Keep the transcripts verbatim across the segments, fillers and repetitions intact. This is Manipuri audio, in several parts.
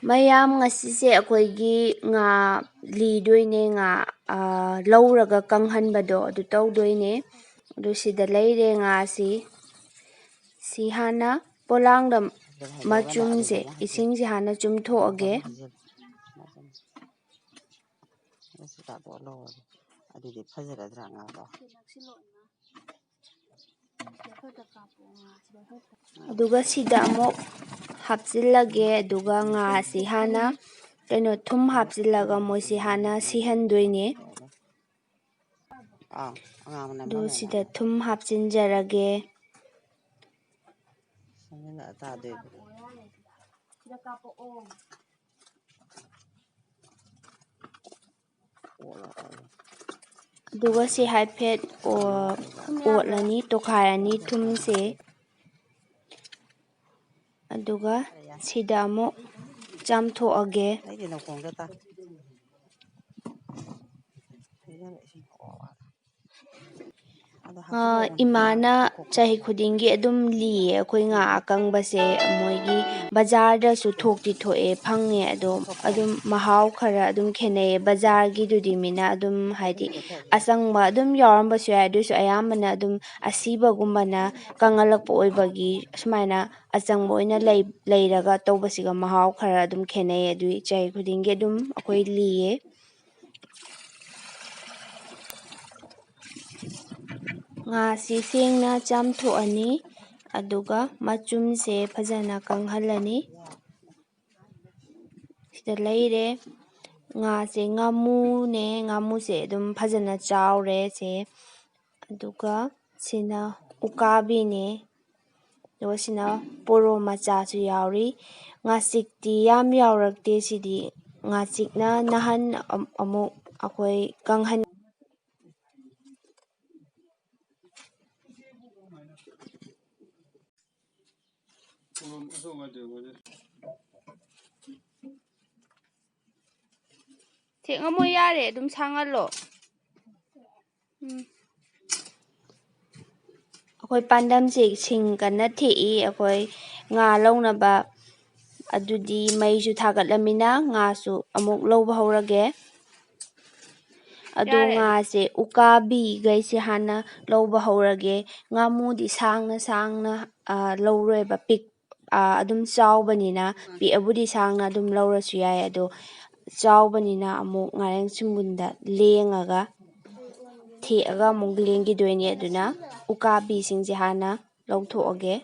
ꯃꯌꯥꯝ, ꯉꯁꯤꯁꯦ ꯑꯩꯈꯣꯏꯒꯤ ꯉꯥ ꯂꯤꯗꯣꯏꯅꯦ꯫ ꯉꯥ, ꯑꯥ, ꯂꯧꯔꯒ ꯀꯪꯍꯟꯕꯗꯣ ꯑꯗꯨ ꯇꯧꯗꯣꯏꯅꯦ꯫ ꯑꯗꯨ ꯁꯤꯗ ꯂꯩꯔꯦ ꯉꯥꯁꯤ꯫ ꯁꯤ ꯍꯥꯟꯅ ꯄꯣꯂꯥꯡꯗ ꯃꯆꯨꯝꯁꯦ, ꯏꯁꯤꯡꯁꯦ ꯍꯥꯟꯅ ꯆꯨꯝꯊꯣꯛꯑꯒꯦ꯫ ꯑꯗꯨꯗꯤ ꯐꯖꯔꯗ꯭ꯔꯥ ꯉꯥꯗꯣ? ꯑꯗꯨꯒ ꯁꯤꯗ ꯑꯃꯨꯛ ꯍꯥꯞꯆꯤꯜꯂꯒꯦ꯫ ꯑꯗꯨꯒ ꯉꯥꯁꯤ ꯍꯥꯟꯅ, ꯀꯩꯅꯣ, ꯊꯨꯝ ꯍꯥꯞꯆꯤꯜꯂꯒ ꯃꯣꯏꯁꯤ ꯍꯥꯟꯅ ꯁꯤꯍꯟꯗꯣꯏꯅꯦ꯫ ꯑꯥ, ꯑꯉꯥꯡꯕꯅ ꯑꯗꯨ ꯃꯃꯦꯟ ꯁꯤꯗ ꯊꯨꯝ ꯍꯥꯞꯆꯤꯟꯖꯔꯒꯦ꯫ ꯁꯪꯖꯤꯜꯂꯛꯑ ꯇꯥꯗꯣꯏꯕ꯫ ꯑꯗꯨꯒ ꯁꯤ ꯍꯥꯏꯐꯦꯠ ꯑꯣ-, ꯑꯣꯠꯂꯅꯤ, ꯇꯣꯈꯥꯏꯔꯅꯤ ꯊꯨꯝꯁꯦ꯫ ꯑꯗꯨꯒ ꯁꯤꯗ ꯑꯃꯨꯛ ꯆꯥꯝꯊꯣꯛꯑꯒꯦ꯫ ꯑꯩꯗꯤ ꯅꯀꯣꯡꯗ ꯇꯥ꯫ ꯑ, ꯏꯃꯥꯅ ꯆꯍꯤ ꯈꯨꯗꯤꯡꯒꯤ ꯑꯗꯨꯝ ꯂꯤꯌꯦ, ꯑꯩꯈꯣꯏ ꯉꯥ ꯑꯀꯪꯕꯁꯦ ꯃꯣꯏꯒꯤ ꯕꯖꯥꯔꯗꯁꯨ ꯊꯣꯛꯇꯤ ꯊꯣꯛꯑꯦ, ꯐꯪꯉꯦ꯫ ꯑꯗꯣ ꯑꯗꯨꯝ ꯃꯍꯥꯎ ꯈꯔ ꯑꯗꯨꯝ ꯈꯦꯠꯅꯩꯌꯦ꯫ ꯕꯖꯥꯔꯒꯤꯗꯨꯗꯤ ꯃꯤꯅ ꯑꯗꯨꯝ, ꯍꯥꯏꯗꯤ, ꯑꯆꯪꯕ ꯑꯗꯨꯝ ꯌꯥꯎꯔꯝꯕꯁꯨ ꯌꯥꯏ, ꯑꯗꯨꯏꯁꯨ ꯑꯌꯥꯝꯕꯅ ꯑꯗꯨꯝ ꯑꯁꯤꯕꯒꯨꯝꯕꯅ ꯀꯪꯍꯜꯂꯛꯄ ꯑꯣꯏꯕꯒꯤ ꯁꯨꯃꯥꯏꯅ ꯑꯆꯪꯕ ꯑꯣꯏꯅ ꯂꯩ-, ꯂꯩꯔꯒ ꯇꯧꯕꯁꯤꯒ ꯃꯍꯥꯎ ꯈꯔ ꯑꯗꯨꯝ ꯈꯦꯠꯅꯩ꯫ ꯑꯗꯨꯏ ꯆꯍꯤ ꯈꯨꯗꯤꯡꯒꯤ ꯑꯗꯨꯝ ꯑꯩꯈꯣꯏ ꯂꯤꯌꯦ꯫ ꯉꯥꯁꯤ ꯁꯦꯡꯅ ꯆꯥꯝꯊꯣꯛꯑꯅꯤ, ꯑꯗꯨꯒ ꯃꯆꯨꯝꯁꯦ ꯐꯖꯅ ꯀꯪꯍꯜꯂꯅꯤ꯫ ꯁꯤꯗ ꯂꯩꯔꯦ꯫ ꯉꯥꯁꯦ ꯉꯥꯃꯨꯅꯦ, ꯉꯥꯃꯨꯁꯦ ꯑꯗꯨꯝ ꯐꯖꯅ ꯆꯥꯎꯔꯦ ꯁꯦ꯫ ꯑꯗꯨꯒ ꯁꯤꯅ ꯎꯀꯥꯕꯤꯅꯦ꯫ ꯑꯗꯨꯒ ꯁꯤꯅ ꯄꯣꯔꯣꯝ ꯃꯆꯥꯁꯨ ꯌꯥꯎꯔꯤ꯫ ꯉꯥꯆꯤꯛꯇꯤ ꯌꯥꯝ ꯌꯥꯎꯔꯛꯇꯦ ꯁꯤꯗꯤ꯫ ꯉꯥꯆꯤꯛꯅ ꯅꯍꯥꯟ ꯑꯝ-, ꯑꯃꯨꯛ ꯑꯩꯈꯣꯏ ꯀꯪꯍꯟ- ꯉꯝꯃꯣꯏ, ꯌꯥꯔꯦ, ꯑꯗꯨꯝ ꯁꯥꯡꯍꯜꯂꯣ꯫ ꯎꯝ꯫ ꯑꯩꯈꯣꯏ ꯄꯥꯟꯗꯝꯁꯦ ꯁꯤꯡ ꯀꯟꯅ ꯊꯦꯛꯏ꯫ ꯑꯩꯈꯣꯏ ꯉꯥ ꯂꯧꯅꯕ꯫ ꯑꯗꯨꯗꯤ ꯃꯩꯁꯨ ꯊꯥꯒꯠꯂꯃꯤꯅ ꯉꯥꯁꯨ ꯑꯃꯨꯛ ꯂꯧꯕ ꯍꯧꯔꯒꯦ꯫ ꯑꯗꯣ ꯌꯥꯔꯦ꯫ ꯉꯥꯁꯦ ꯎꯀꯥꯕꯤꯈꯩꯁꯦ ꯍꯥꯟꯅ ꯂꯧꯕ ꯍꯧꯔꯒꯦ꯫ ꯉꯥꯃꯨꯗꯤ ꯁꯥꯡꯅ ꯁꯥꯡꯅ, ꯑ, ꯂꯧꯔꯣꯏꯕ꯫ ꯄꯤꯛ-, ꯑ, ꯑꯗꯨꯝ ꯆꯥꯎꯕꯅꯤꯅ, ꯄꯤꯛꯑꯕꯨꯗꯤ ꯁꯥꯡꯅ ꯑꯗꯨꯝ ꯂꯧꯔꯁꯨ ꯌꯥꯏ꯫ ꯑꯗꯣ ꯆꯥꯎꯕꯅꯤꯅ ꯑꯃꯨꯛ ꯉꯥꯔꯦꯟ ꯁꯤꯡꯕꯨꯟꯗ ꯂꯦꯡꯉꯒ, ꯊꯦꯛꯑꯒ ꯑꯃꯨꯛ ꯂꯦꯡꯈꯤꯗꯣꯏꯅꯦ꯫ ꯑꯗꯨꯅ ꯎꯀꯥꯕꯤꯁꯤꯡꯁꯦ ꯍꯥꯟꯅ ꯂꯧꯊꯣꯛꯑꯒꯦ꯫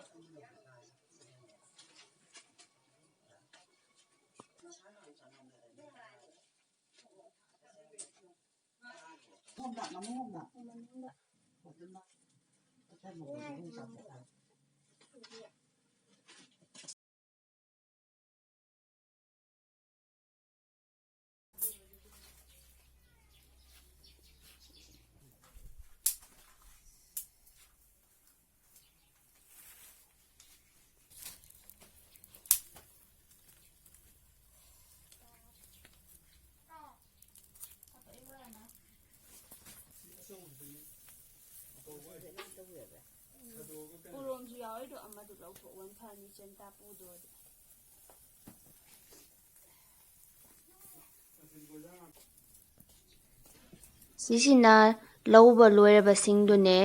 ꯄꯣꯔꯣꯝꯁꯨ ꯌꯥꯎꯔꯤꯗꯣ ꯑꯃꯗꯨ ꯂꯧꯊꯣꯛꯑꯣ, ꯐꯅꯤ ꯆꯦꯟ ꯇꯥꯄꯨꯗꯣ꯫ ꯁꯤꯁꯤꯅ ꯂꯧꯕ ꯂꯣꯏꯔꯕꯁꯤꯡꯗꯨꯅꯦ꯫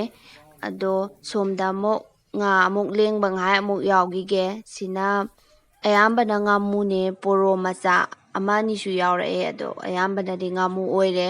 ꯑꯗꯣ ꯁꯣꯝꯗ ꯑꯃꯨꯛ ꯉꯥ ꯑꯃꯨꯛ ꯂꯦꯡꯕ ꯉꯥꯏꯍꯥꯛ ꯑꯃꯨꯛ ꯌꯥꯎꯈꯤꯒꯦ꯫ ꯁꯤꯅ ꯑꯌꯥꯝꯕꯅ ꯉꯥꯃꯨꯅꯦ, ꯄꯣꯔꯣꯝ ꯃꯆꯥ ꯑꯃ ꯑꯅꯤꯁꯨ ꯌꯥꯎꯔꯛꯑꯦ, ꯑꯗꯣ ꯑꯌꯥꯝꯕꯅꯗꯤ ꯉꯥꯃꯨ ꯑꯣꯏꯔꯦ꯫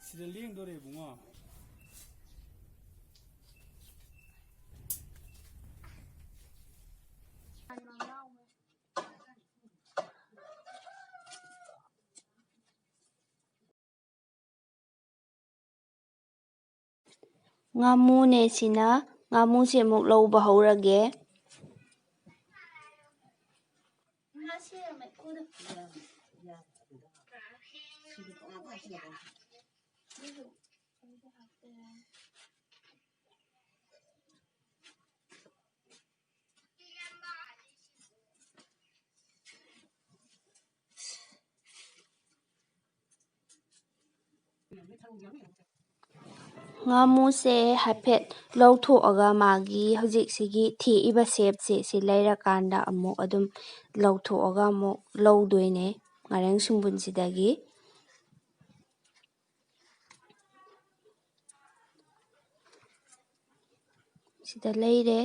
ꯁꯤꯗ ꯂꯦꯡꯗꯣꯔꯦ ꯏꯕꯨꯡꯉꯣ꯫ ꯉꯥꯃꯨꯅꯦ ꯁꯤꯅ, ꯉꯥꯃꯨꯁꯦ ꯑꯃꯨꯛ ꯂꯧꯕ ꯍꯧꯔꯒꯦ꯫ ꯉꯥꯃꯨꯁꯦ ꯍꯥꯏꯐꯦꯠ ꯂꯧꯊꯣꯛꯑꯒ ꯃꯥꯒꯤ ꯍꯧꯖꯤꯛꯁꯤꯒꯤ ꯊꯦꯛꯏꯕ ꯁꯦꯞꯁꯦ ꯁꯤ ꯂꯩꯔꯀꯥꯟꯗ ꯑꯃꯨꯛ ꯑꯗꯨꯝ ꯂꯧꯊꯣꯛꯑꯒ ꯑꯃꯨꯛ ꯂꯧꯗꯣꯏꯅꯦ ꯉꯥꯔꯦꯡ ꯁꯨꯡꯕꯨꯟꯁꯤꯗꯒꯤ꯫ ꯁꯤꯗ ꯂꯩꯔꯦ꯫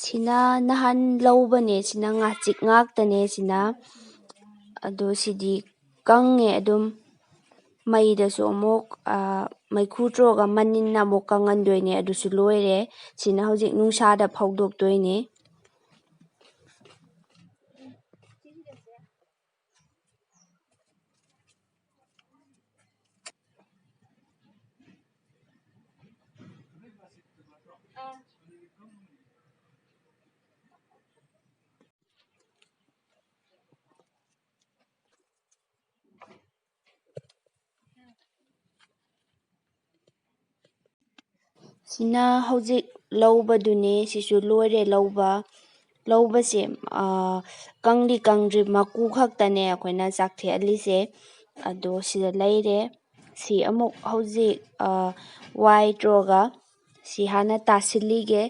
ꯁꯤꯅ ꯅꯍꯥꯟ ꯂꯧꯕꯅꯦ, ꯁꯤꯅ ꯉꯥꯆꯤꯛ ꯉꯥꯛꯇꯅꯦ ꯁꯤꯅ꯫ ꯑꯗꯣ ꯁꯤꯗꯤ ꯀꯪꯉꯦ ꯑꯗꯨꯝ꯫ ꯃꯩꯗꯁꯨ ꯑꯃꯨꯛ, ꯑ, ꯃꯩꯈꯨ ꯇ꯭ꯔꯣꯛꯑꯒ ꯃꯅꯤꯟꯅ ꯑꯃꯨꯛ ꯀꯪꯍꯟꯗꯣꯏꯅꯦ꯫ ꯑꯗꯨꯁꯨ ꯂꯣꯏꯔꯦ꯫ ꯁꯤꯅ ꯍꯧꯖꯤꯛ ꯅꯨꯡꯁꯥꯗ ꯐꯧꯗꯣꯛꯇꯣꯏꯅꯦ꯫ ꯁꯤꯅ ꯍꯧꯖꯤꯛ ꯂꯧꯕꯗꯨꯅꯦ꯫ ꯁꯤꯁꯨ ꯂꯣꯏꯔꯦ ꯂꯧꯕ꯫ ꯂꯧꯕꯁꯦ, ꯑ, ꯀꯪꯗꯤ ꯀꯪꯗ꯭ꯔꯤ, ꯃꯀꯨ ꯈꯛꯇꯅꯦ ꯑꯩꯈꯣꯏꯅ ꯆꯥꯛꯊꯦꯛꯍꯜꯂꯤꯁꯦ꯫ ꯑꯗꯣ ꯁꯤꯗ ꯂꯩꯔꯦ꯫ ꯁꯤ ꯑꯃꯨꯛ ꯍꯧꯖꯤꯛ, ꯑ, ꯋꯥꯏ ꯇ꯭ꯔꯣꯛꯑꯒ ꯁꯤ ꯍꯥꯟꯅ ꯇꯥꯁꯤꯜꯂꯤꯒꯦ꯫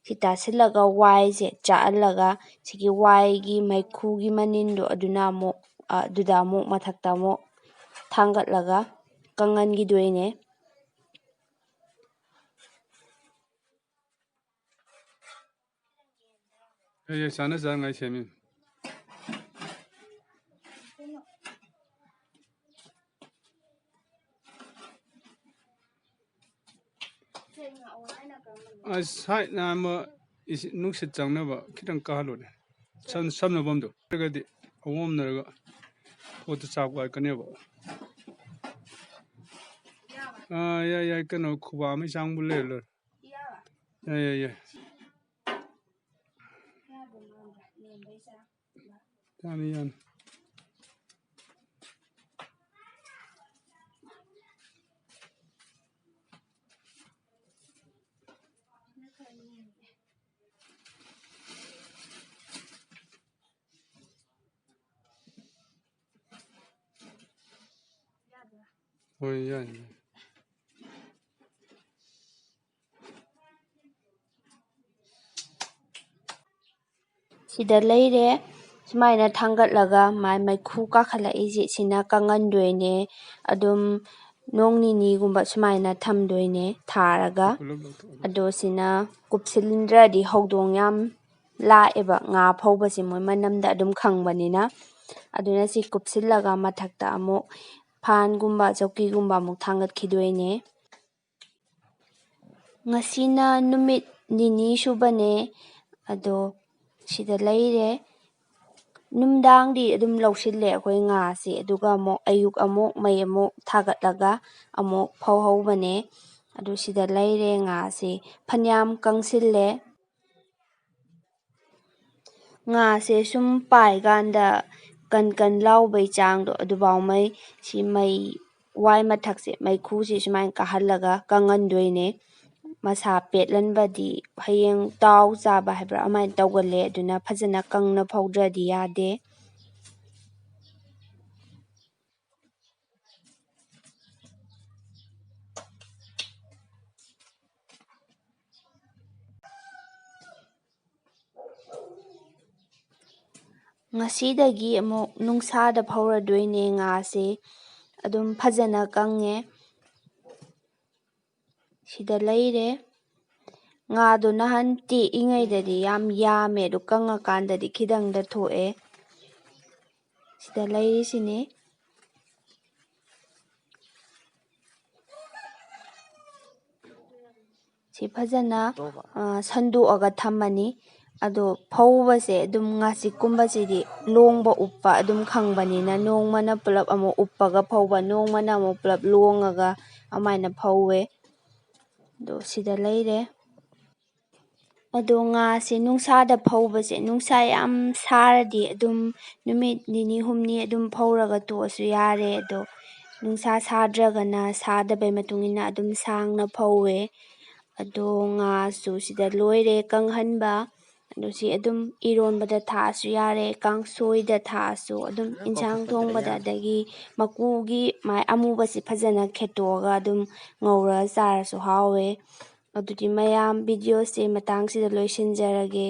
ꯁꯤ ꯇꯥꯁꯤꯜꯂꯒ ꯋꯥꯏꯁꯦ ꯆꯥꯛꯍꯜꯂꯒ ꯁꯤꯒꯤ ꯋꯥꯏꯒꯤ ꯃꯩꯈꯨꯒꯤ ꯃꯅꯤꯟꯗꯣ ꯑꯗꯨꯅ ꯑꯃꯨꯛ, ꯑ, ꯑꯗꯨꯗ ꯑꯃꯨꯛ ꯃꯊꯛꯇ ꯑꯃꯨꯛ ꯊꯥꯡꯒꯠꯂꯒ ꯀꯪꯍꯟꯈꯤꯗꯣꯏꯅꯦ꯫ ꯑꯩ ꯆꯥꯅ ꯆꯥꯅꯉꯥꯏ ꯁꯦꯝꯃꯤ꯫ ꯑꯁ, ꯁꯥꯏꯠꯅ ꯑꯃ ꯏꯁꯤꯡ, ꯅꯨꯡꯁꯤꯠ ꯆꯪꯅꯕ ꯈꯤꯇꯪ ꯀꯥꯍꯜꯂꯣꯅꯦ꯫ ꯁꯝ-, ꯁꯝꯅꯐꯝꯗꯣ꯫ ꯅꯠꯇ꯭ꯔꯒꯗꯤ ꯑꯣꯝꯅꯔꯒ ꯄꯣꯠꯇꯨ ꯆꯥꯛ ꯋꯥꯠꯀꯅꯦꯕ꯫ ꯑꯥ, ꯌꯥꯏ, ꯌꯥꯏ, ꯀꯩꯅꯣ, ꯈꯨꯕꯥꯝ ꯑꯃ ꯆꯥꯡꯕꯨ ꯂꯩꯔ ꯂꯣꯏꯔꯦ꯫ ꯌꯥꯏ, ꯌꯥꯏ, ꯌꯥꯏ꯫ ꯌꯥꯅꯤ, ꯌꯥꯅꯤ꯫ ꯍꯣꯏ, ꯌꯥꯏ, ꯌꯥꯏ꯫ ꯁꯤꯗ ꯂꯩꯔꯦ꯫ ꯁꯨꯃꯥꯏꯅ ꯊꯥꯡꯒꯠꯂꯒ ꯃꯥꯏ ꯃꯩꯈꯨ ꯀꯥꯈꯠꯂꯛꯏꯁꯦ, ꯁꯤꯅ ꯀꯪꯍꯟꯗꯣꯏꯅꯦ꯫ ꯑꯗꯨꯝ ꯅꯣꯡ ꯅꯤꯅꯤꯒꯨꯝꯕ ꯁꯨꯃꯥꯏꯅ ꯊꯝꯗꯣꯏꯅꯦ ꯊꯥꯔꯒ꯫ ꯄꯨꯂꯞ ꯂꯧꯊꯣꯛꯑꯣ꯫ ꯑꯗꯣ ꯁꯤꯅ ꯀꯨꯞꯁꯤꯟꯗ꯭ꯔꯗꯤ ꯍꯧꯗꯣꯡ ꯌꯥꯝ ꯂꯥꯛꯑꯦꯕ, ꯉꯥ ꯐꯧꯕꯁꯦ ꯃꯣꯏ ꯃꯅꯝꯗ ꯑꯗꯨꯝ ꯈꯪꯕꯅꯤꯅ꯫ ꯑꯗꯨꯅ ꯁꯤ ꯀꯨꯞꯁꯤꯜꯂꯒ ꯃꯊꯛꯇ ꯑꯃꯨꯛ ꯐꯥꯟꯒꯨꯝꯕ ꯆꯧꯀꯤꯒꯨꯝꯕ ꯑꯃꯨꯛ ꯊꯥꯡꯒꯠꯈꯤꯗꯣꯏꯅꯦ꯫ ꯉꯁꯤꯅ ꯅꯨꯃꯤꯠ ꯅꯤꯅꯤ ꯁꯨꯕꯅꯦ꯫ ꯑꯗꯣ ꯁꯤꯗ ꯂꯩꯔꯦ꯫ ꯅꯨꯡꯗꯥꯡꯗꯤ ꯑꯗꯨꯝ ꯂꯧꯁꯤꯜꯂꯦ ꯑꯩꯈꯣꯏ ꯉꯥꯁꯦ, ꯑꯗꯨꯒ ꯑꯃꯨꯛ ꯑꯌꯨꯛ ꯑꯃꯨꯛ ꯃꯩ ꯑꯃꯨꯛ ꯊꯥꯒꯠꯂꯒ ꯑꯃꯨꯛ ꯐꯧꯍꯧꯕꯅꯦ꯫ ꯑꯗꯨ ꯁꯤꯗ ꯂꯩꯔꯦ ꯉꯥꯁꯦ, ꯐꯅꯌꯥꯝ ꯀꯪꯁꯤꯜꯂꯦ꯫ ꯉꯥꯁꯦ ꯁꯨꯝ ꯄꯥꯏꯀꯥꯟꯗ ꯀꯟ ꯀꯟ ꯂꯥꯎꯕꯩ ꯆꯥꯡꯗꯣ ꯑꯗꯨꯐꯥꯎ ꯃꯩ, ꯁꯤ ꯃꯩ ꯋꯥꯏ ꯃꯊꯛꯁꯦ, ꯃꯩꯈꯨꯁꯦ ꯁꯨꯃꯥꯏꯅ ꯀꯥꯍꯜꯂꯒ ꯀꯪꯍꯟꯗꯣꯏꯅꯦ꯫ ꯃꯁꯥ ꯄꯦꯠꯍꯟꯕꯗꯤ ꯍꯌꯦꯡ ꯇꯥꯎ ꯆꯥꯕ ꯍꯥꯏꯕ꯭ꯔꯥ ꯑꯗꯨꯃꯥꯏꯅ ꯇꯧꯒꯜꯂꯦ, ꯑꯗꯨꯅ ꯐꯖꯅ ꯀꯪꯅ ꯐꯧꯗ꯭ꯔꯗꯤ ꯌꯥꯗꯦ꯫ ꯉꯁꯤꯗꯒꯤ ꯑꯃꯨꯛ ꯅꯨꯡꯁꯥꯗ ꯐꯧꯔꯗꯣꯏꯅꯦ ꯉꯥꯁꯦ꯫ ꯑꯗꯨꯝ ꯐꯖꯅ ꯀꯪꯉꯦ꯫ ꯁꯤꯗ ꯂꯩꯔꯦ꯫ ꯉꯥꯗꯣ ꯅꯍꯥꯟ ꯇꯦꯛꯏꯉꯩꯗꯗꯤ ꯌꯥꯝ ꯌꯥꯝꯃꯦ, ꯑꯗꯨ ꯀꯪꯉꯀꯥꯟꯗꯗꯤ ꯈꯤꯇꯪꯗ ꯊꯣꯛꯑꯦ꯫ ꯁꯤꯗ ꯂꯩꯔꯤꯁꯤꯅꯤ꯫ ꯁꯤ ꯐꯖꯅ, ꯑ, ꯁꯟꯗꯣꯛꯑꯒ ꯊꯝꯃꯅꯤ꯫ ꯑꯗꯣ ꯐꯧꯕꯁꯦ ꯑꯗꯨꯝ ꯉꯥꯆꯤꯛꯀꯨꯝꯕꯁꯤꯗꯤ ꯂꯣꯡꯕ ꯎꯞꯄ ꯑꯗꯨꯝ ꯈꯪꯕꯅꯤꯅ, ꯅꯣꯡꯃꯅ ꯄꯨꯂꯞ ꯑꯃꯨꯛ ꯎꯞꯄꯒ ꯐꯧꯕ, ꯅꯣꯡꯃꯅ ꯑꯃꯨꯛ ꯄꯨꯂꯞ ꯂꯣꯡꯉꯒ ꯑꯗꯨꯃꯥꯏꯅ ꯐꯧꯋꯦ꯫ ꯑꯗꯣ ꯁꯤꯗ ꯂꯩꯔꯦ꯫ ꯑꯗꯣ ꯉꯥꯁꯦ ꯅꯨꯡꯁꯥꯗ ꯐꯧꯕꯁꯦ, ꯅꯨꯡꯁꯥ ꯌꯥꯝ ꯁꯥꯔꯗꯤ ꯑꯗꯨꯝ ꯅꯨꯃꯤꯠ ꯅꯤꯅꯤ ꯍꯨꯝꯅꯤ ꯑꯗꯨꯝ ꯐꯧꯔꯒ ꯇꯣꯛꯑꯁꯨ ꯌꯥꯔꯦ꯫ ꯑꯗꯣ ꯅꯨꯡꯁꯥ ꯁꯥꯗ꯭ꯔꯒꯅ ꯁꯥꯗꯕꯩ ꯃꯇꯨꯡ ꯏꯟꯅ ꯑꯗꯨꯝ ꯁꯥꯡꯅ ꯐꯧꯋꯦ꯫ ꯑꯗꯣ ꯉꯥꯁꯨ ꯁꯤꯗ ꯂꯣꯏꯔꯦ ꯀꯪꯍꯟꯕ꯫ ꯑꯗꯨ ꯁꯤ ꯑꯗꯨꯝ ꯏꯔꯣꯟꯕꯗ ꯊꯥꯛꯑꯁꯨ ꯌꯥꯔꯦ, ꯀꯥꯡꯁꯣꯏꯗ ꯊꯥꯛꯑꯁꯨ, ꯑꯗꯨꯝ ꯏꯟꯁꯥꯡ ꯊꯣꯡꯕꯗ, ꯑꯗꯒꯤ ꯃꯀꯨꯒꯤ ꯃꯥꯏ ꯑꯃꯨꯕꯁꯤ ꯐꯖꯅ ꯈꯦꯠꯇꯣꯛꯑꯒ ꯑꯗꯨꯝ ꯉꯧꯔꯒ ꯆꯥꯔꯁꯨ ꯍꯥꯎꯋꯦ꯫ ꯑꯗꯨꯗꯤ ꯃꯌꯥꯝ, ꯚꯤꯗꯤꯑꯣꯁꯦ ꯃꯇꯥꯡꯁꯤꯗ ꯂꯣꯏꯁꯤꯟꯖꯔꯒꯦ꯫